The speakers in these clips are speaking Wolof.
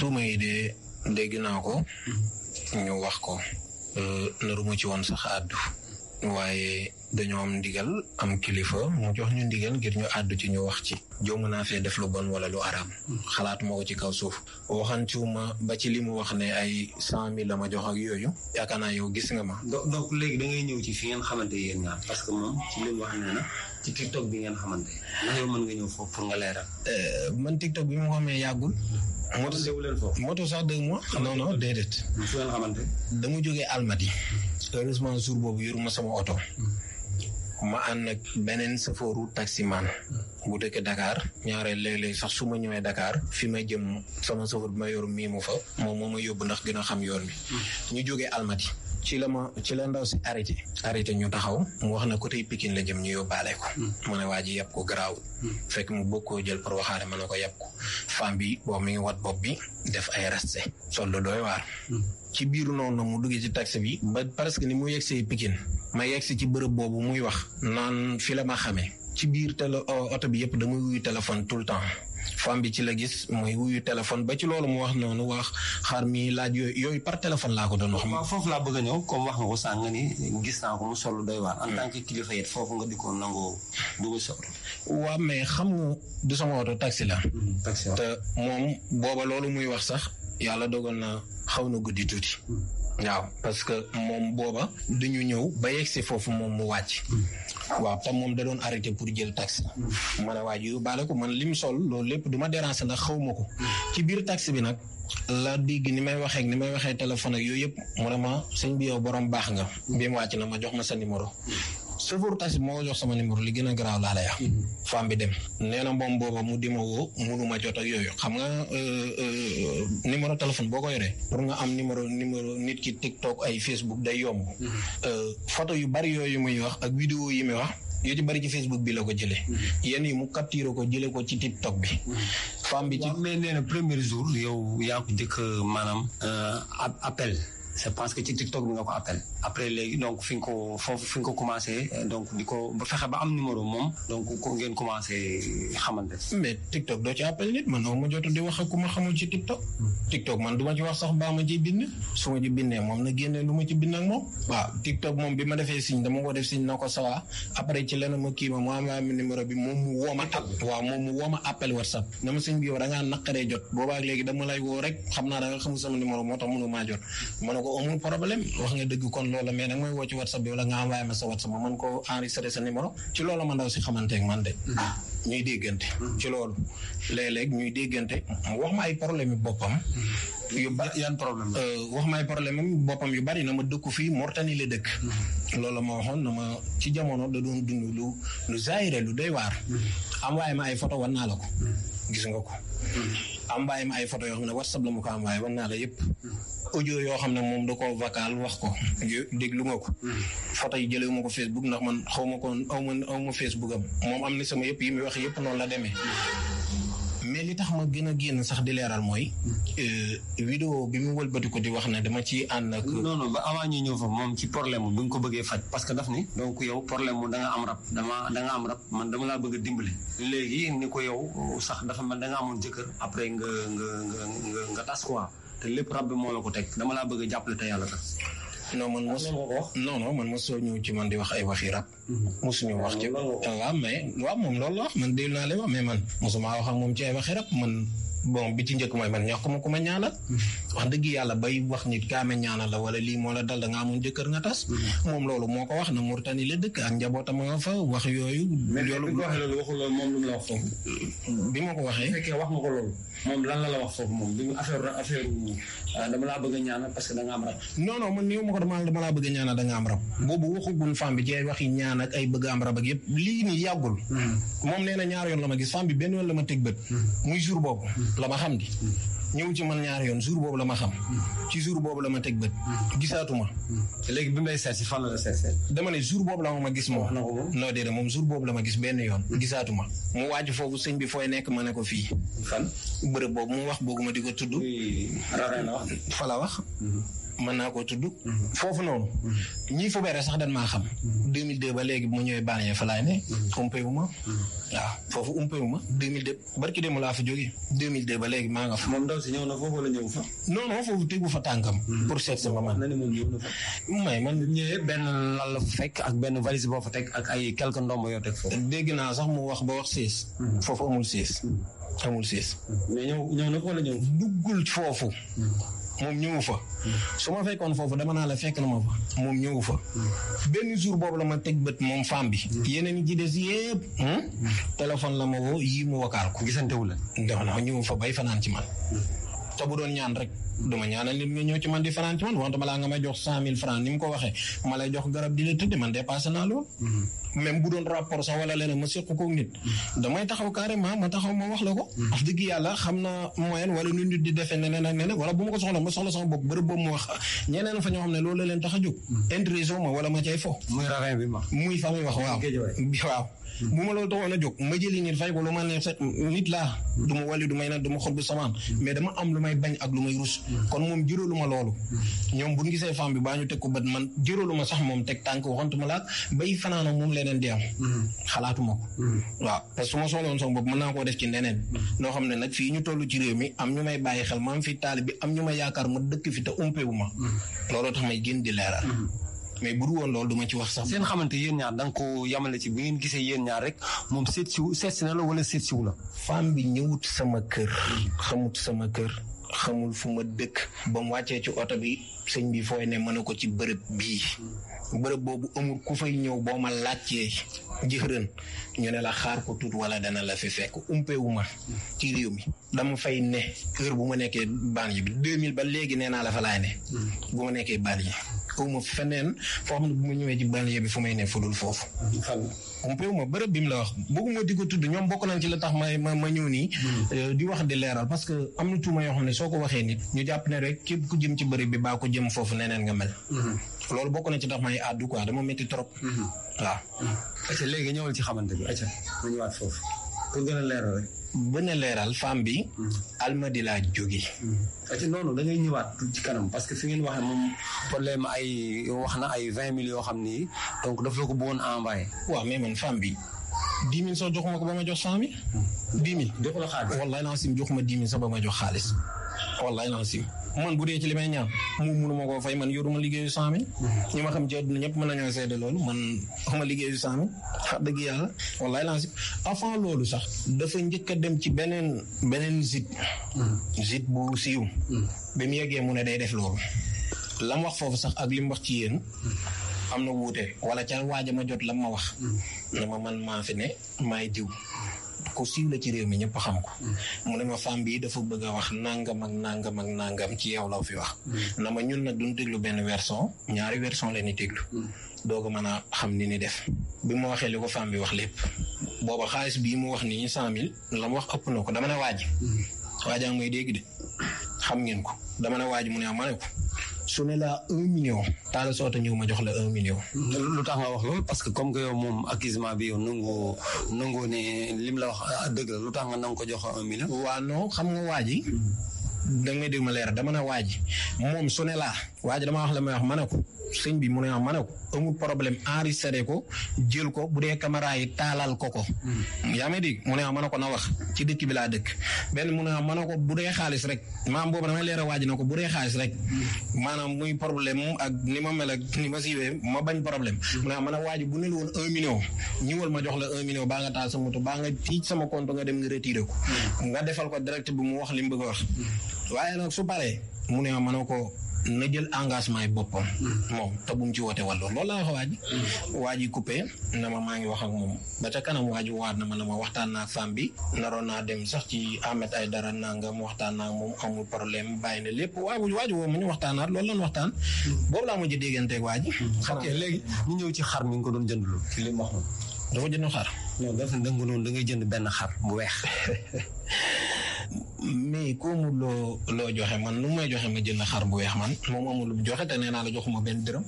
tuuma yi de dégg naa ko ñu wax ko naruma ci woon sax àddu waaye dañoo am ndigal am kilifa mu jox ñu ndigal ngir ñu àddu ci ñu wax ci jomm naa fee def lu bon wala lu araam xalaatuma ko ci kaw suuf waxantuuma ba ci li mu wax ne ay 100,000 la ma jox ak yooyu yaakaar naa yow gis nga ma. donc léegi da ngay ñëw ci fi ngeen xamante yéen ñaar parce que moom ci li mu wax nee na ci TikTok bi ngeen xamante ndax yow mën nga ñëw foofu pour nga leeral. man TikTok bi mu xamee yàggul. moto sax 2 mois. non déedéet. fu ngeen xamante. dama jógee Almadi. heureusement jour boobu yoruma sama oto. ma ànd ak beneen safooru taximan bu dëkk Dakar ñaareel léeg-léeg sax su ma ñëwee Dakar fi ma jëm sama safoor bi ma yor miimu fa moom moo ma yóbbu ndax gën a xam yoon bi. ñu jógee Almadi ci la ndaw si arrêté ñu taxaw mu wax na côté Pikine la jëm ñu yóbbaale ko. mu ne waa ji yàpp ko garaaw. fekk mu bëgg koo jël pour waxaare ma ne ko yàpp ko femme bi boobu mi ngi wat bopp bi def ay rasté sol lu doy waar. ci biir noonu mu duggee ci taxi bi ba presque ni mu yegsee Pikine ma yegsi ci bërëb boobu muy wax naan fi la ma xamee ci biir oto bi yëpp damay wuyu téléphone tout le temps femme bi ci la gis mooy wuyu téléphone ba ci loolu mu wax noonu wax xaar mi laaj yooyu par téléphone laa ko doon wax. waaw foofu laa bëgg a ñëw comme wax nga ko sànq nga ni gis naa ko mu sol doy waar. en tant que kilifa yet foofu nga di ko nangoo dugg sa oto. waaw mais xam nga du sama oto taxi la. taxi te moom booba loolu muy wax sax yàlla dogal na xaw na guddi tuuti. waaw parce que moom booba dañu ñëw ba yegsi foofu moom mu wàcc. waaw te moom da doon arrêté pour jël taxi. ma ne waa ji yóbbaale ko man lim sol loolu lépp du ma déranger ndax xaw ma ko. ci biir taxi bi nag la dégg ni may waxee téléphone ak yooyu yëpp mu ne ma sëñ bi yow borom baax nga. bi mu wàcc na ma jox ma sa numéro. chauffeur taxi bi moo jox sama numéro li gën a garaaw laa lay wax. femme bi dem nee na moom booba mu di ma woo munuma jot ak yooyu xam nga numéro téléphone boo ko yoree pour nga am numéro nit ki TikTok ay Facebook day yomb. photo yu bari yooyu muy wax ak vidéo yi muy wax yu ci bari ci Facebook bi la ko jëlee. yenn yi mu capturé ko jëlee ko ci TikTok bi. femme bi ci mais nee na premier jour yow yaa ko njëkk maanaam appel. c'est parce que ci TikTok bi nga ko appel après léegi donc fi nga ko commencé donc di ko ba fexe ba am numéro moom donc ko ngeen commencé xamante. mais TikTok doo ci appel nit man ma jot di wax ak ku ma xamul ci TikTok. TikTok man du ma ci wax sax baa ma ciy bind su ma ci bindee moom na génne lu ma ci bind ak moom. waaw TikTok moom bi ma defee signe dama ko def signe na ko sawa après ci lenn ma kii ma mu am numéro bi moom mu woo ma waaw moom mu woo ma appel WhatsApp na ma sëñ bi yow da ngaa naqaree jot boobaak léegi dama lay woo rek xam naa da nga xamul sama numéro moo tax mënu maa jot ko amul problème wax nga dëgg kon loola mais nag mooy woo ci WhatsApp bi wala nga envoyé ma sa WhatsApp ma mën ko enregistré sa numéro ci loola ma ndaw si xamante ak man de ñuy déggante ci loolu léeg-léeg ñuy déggante wax ma ay problème yu boppam yu bari yan problème wax ma ay problème am boppam yu bari na ma dëkku fii Mauritanie la dëkk loolu ma waxoon na ma ci jamono da doon dund lu zaayire lu doy waar envoyé ma ay photo wan naa la ko gis nga ko envoyé ma ay photo yoo xam ne WhatsApp la ma ko envoyé wan naa la yëpp audio yoo xam ne moom da ko vocal wax ko déglu nga ko photo yi jëlee ma ko Facebook ndax man xaw ma ko aw ma Facebook am moom am na sama yëpp yi muy wax yëpp noonu la demee mais li tax ma gën a génn sax di leeral mooy vidéo bi mu wëlbati ko di wax ne dama ci ànd ak non ba avant ñuy ñëw fa moom ci problème bi nga ko bëggee faj parce que daf ni donc yow problème mu da nga am rab da nga am rab man dama laa bëgg a dimbali léegi ni ko yow sax dafa man da nga amoon jëkkër après nga tas quoi te lépp rab bi moo la ko teg dama laa bëgg a jàppale te yàlla tax non man mosoo ñëw ci man di wax ay waxi rab. mosuñu wax ci waaw mais waaw moom loolu la wax man déglu naa lay wax mais man mosuma wax ak moom ci ay waxi rab man bon bi ci njëkk mooy man ñax ko ma ku ma ñaanal. wax dëgg yàlla bay wax nit kaame ñaanal la wala lii moo la dal da nga amoon jëkkër nga tas. moom loolu moo ko wax na Mauritanie la dëkk ak njabootam nga fa wax yooyu. loolu bi nga waxee loolu waxul loolu moom lu mu la wax foofu. bi ma ko waxee. bu fekkee wax nga ko loolu. moom lan la wax foofu moom bi mu affaire dama laa bëgg a ñaanal parce que da nga am rab. non man néew ma ko dama laa bëgg a ñaanal da nga am rab. boobu waxugul femme bi ci ay waxi ñaan ak ay bëgg am rab ak yëpp lii nii yàggul. moom nee na ñaar yoon la ma gis femme bi benn yoon la ma teg bët. muy jour boobu. la ma xam di. ñëw ci man ñaar yoon jour boobu la ma xam. ci jour boobu la ma teg bët. gisaatuma. léegi bi may seet si fan la seet. dama ne jour boobu la ma gis moom. non déedéet moom jour boobu la ma gis benn yoon. gisaatuma mu waaj foofu sëñ bi fooy nekk ma ne ko fii. fan. bërëb boobu mu wax bëgguma di ko tudd. Rareen la wax. fa la wax. mën naa koo tudd. foofu noonu. ñii fu bere sax dañ maa xam. 2002 ba léegi bu ma ñëwee Banlieue fa laay ne. umpewu ma. waaw foofu umpewu ma 2002 barki démb laa fa jógee 2002 ba léegi maa nga fa. moom ndaw si ñëw na foofu wala ñëw fa. non foofu tegu fa tànkam. pour seet si ma man. na ne moom ñëw na fa. man ñëwee benn lal la fa fekk ak benn valise boo fa teg ak ay quelques ndombo yoo teg foofu. dégg naa sax mu wax ba wax 6. foofu amul 6. amul 6. mais ñëw na ko wala ñëw. duggul foofu. moom ñëwu fa. su ma fekkoon foofu dama naa la fekk na ma fa. moom ñëwu fa. benn jour boobu la ma teg bët moom femme bi. yeneen yi ci des yëpp. téléphone la ma woo yii mu wakaal ko. gisantewul la. ndax na ñëwu fa bay fanaan ci man. te bu doon ñaan rek duma ñaanal nit nga ñëw ci man di fanaan ci man wante balaa nga may jox 100,000 francs ni mu ko waxee ma lay jox garab di la tëdd man dépassé naa loolu. même bu doon rapport sax wala leneen ma seq ko nit damay taxaw carrément ma taxaw ma wax la ko. wax dëgg yàlla xam na moyen wala nu nit di defee neneen ak neneen wala bu ma ko soxla ma soxla sama bopp bërëb boobu mu wax ñeneen fa ñoo xam ne loolu la leen tax a jóg. intéressé ma wala ma cay fo. muy ravin bi ma. muy fa muy wax waaw. bu ma loolu taxoon a jóg ma jëli nit fay ko lu ma neex nit laa du ma wali du may nag du ma xob bu samaan mais dama am lu may bañ ak lu may rus kon moom juróolu ma loolu ñoom bu ñu gisee femme bi baa ñu teg ko bët man juróolu ma sax moom teg tànk waxantuma laak bay fanaana moom leneen di am xalaatuma ko waaw parce que su ma soxloon sama bopp mën naa koo def ci neneen loo xam ne nag fii ñu toll ci réew mi am ñu may bàyyi xel ma am fi taalib bi am ñu may yaakaar ma dëkk fi te umpewu ma looloo tax may génn di leeral mais bu du woon loolu duma ci wax sax. seen xamante yéen ñaar da nga ko yamale ci bi ngeen gisee yéen ñaar rek moom seet si na la wala seet siwu la. femme bi ñëwut sama kër. xamut sama kër. xamul fu ma dëkk. ba mu wàccee ci oto bi sëñ bi fooy ne mën na ko ci bërëb bii. bërëb boobu amul ku fay ñëw boo ma laajtee jëxërën ñu ne la xaar ko tuut wala dana la fi fekk umpewu ma ci réew mi. dama fay ne heure bu ma nekkee Banlieue bi 2000 ba léegi nee naa la fa laay ne. bu ma nekkee Banlieue. kaw ma feneen foo xam ne bu ma ñëwee ci Banlieue bi fu may ne fudul foofu. umpewu ma bërëb bi mu la wax bëgguma di ko tudd ñoom bokk nañ ci la tax ma ñëw nii. di wax di leeral parce que am na tuuma yoo xam ne soo ko waxee nit ñu jàpp ne rek képp ku jëm ci bërëb bi baa ko jëm foofu neneen nga mel. loolu bokk na ci tax may àddu quoi dama métti trop. waaw. acca léegi ñëwal ci xamante bi acca ma ñëwaat foofu pour gën a leeral rek. gën a leeral femme bi. Almadi laa jóge. acca noonu da ngay ñëwaat ci kanam parce que fi ngeen waxee moom problème wax na ay 20 000 yoo xam ni donc daf la ko bëggoon envoyé. waaw mais man femme bi 10 000 sax joxuma ko ba ma jox 100 000. 10 000 jox la xaalis. wallaay naa sim joxuma 10 000 sax ba ma jox xaalis. wallaay naa sim man bu dee ci li may ñaan mu mënuma koo fay man yoruma liggéeyu 100 000. ñi ma xam ci àdduna ñëpp mën nañoo seede loolu man xama liggéeyu 100 000 wax dëgg yàlla wallaay naa sim avant loolu sax dafa njëkk a dem ci beneen site bu siiw. ba mu yeggee mu ne day def loolu. la mu wax foofu sax ak li mu wax ci yéen. am na wuute wala ca waaja ma jot la ma wax. na ma man maa fi ne maay diw. ko siiw la ci réew mi ñëpp xam ko. mu ne ma femme bi dafa bëgg a wax nangam ak nangam ak nangam ci yow la fi wax. na ma ñun nag duñ déglu benn version ñaari version la ñuy déglu. doog a mën a xam ni def. bi ma waxee li ko femme bi wax lépp. booba xaalis bii mu wax nii 100 000 la mu wax ëpp na ko dama ne waaj. waajaa ngay dégg de xam ngeen ko dama ne waaj mu ne ma ne ko. su ne la 1 million. taala soota ñëw ma jox la 1 million. lu tax nga wax loolu parce que comme que yow moom accusement bi yow nangoo ne lim la wax dëgg la lu tax nga nang ko jox 1 million. waaw non xam nga waa ji. da ngay dégg ma leer dama ne waa ji moom su ne laa. waa ji dama wax la may wax ma ne ko sëñ bi mu ne ma ne ko amul problème enregistré ko jël ko bu dee caméra yi taalal ko. yaa may dégg mu ne ma ne ko na wax ci dëkk bi laa dëkk benn mu ne ma ne ko bu dee xaalis rek maam boobu damay leer a waaj na ko bu dee xaalis rek maanaam muy problème ak ni ma mel ak ni ma siiwee ma bañ problème. mu ne ma ne waaj bu ne la woon 1 million ñëwal ma jox la 1 million baa nga taal sa moto baa nga tiij sama compte nga dem nga retiré ko. nga defal ko direct bi mu wax li mu bëgg a wax. waaye nag su paree mu ne ma ne ko. na jël engagement yi boppam. moom te bu mu ci woote wàllu loolu laa wax waa ji coupé na ma maa ngi wax ak moom ba ca kanam waa ji waat na ma waxtaan naa ak femme bi naroon naa dem sax ci Ahmed Aïdara nangam waxtaan naa ak moom amul problème bàyyi na lépp waa ji woo mu ñu waxtaanaat loolu lañ waxtaan. boobu laa mujj dégganteeg waa ji. ok léegi ñu ñëw ci xar mi nga ko doon jëndloo ci li mu wax noonu. dafa jënd xar. non dafa da nga noonu da ngay jënd benn xar bu weex. mais comme loo joxe man nu may joxe ma jënd xar bu weex man moom amul lu joxe te nee naa la joxuma benn dërëm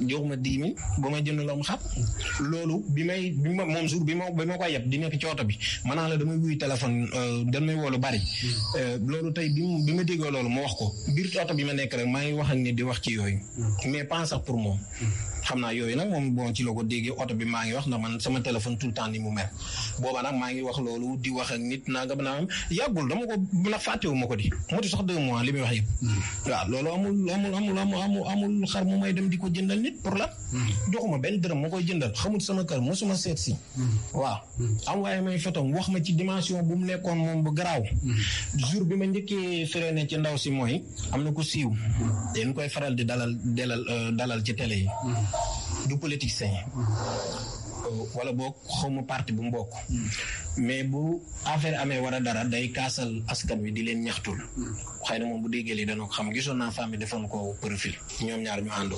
joxuma 10 000 ba may jënd loom xar loolu bi ma moom jour bi ma ko yeb di nekk ci oto bi ma naa la damay wuy téléphone damay woolu bari loolu tey bi ma déggoo loolu ma wax ko biir oto bi ma nekk rek maa ngi wax ak nit di wax ci yooyu mais pas sax pour moom xam naa yooyu nag moom bon ci la ko déggee oto bi maa ngi wax ndax man sama téléphone tout le temps ni mu mel booba nag maa ngi wax loolu di wax ak nit nangam naam yàggul dama ko na fàttewu ma ko di motu sax 2 mois li muy wax yëpp waaw loolu amul xar mu may dem di ko jëndal nit pour la joxuma benn dërëm ma koy jëndal xamul sama kër mosuma seet si waaw am waaye may photom wax ma ci dimension bu mu nekkoon moom bu garaaw jour bi ma njëkkee freiné ci ndaw si mooy am na ko siiw dañ koy faral di dalal ci télé yi du politicien wala boog xawma parti bu mbokk mais bu affaire amee war a dara day kaasal askan wi di leen ñaxtul xëy na moom bu déggee li dana ko xam gisoon naa femme bi defoon ko profil ñoom ñaar ñu ànd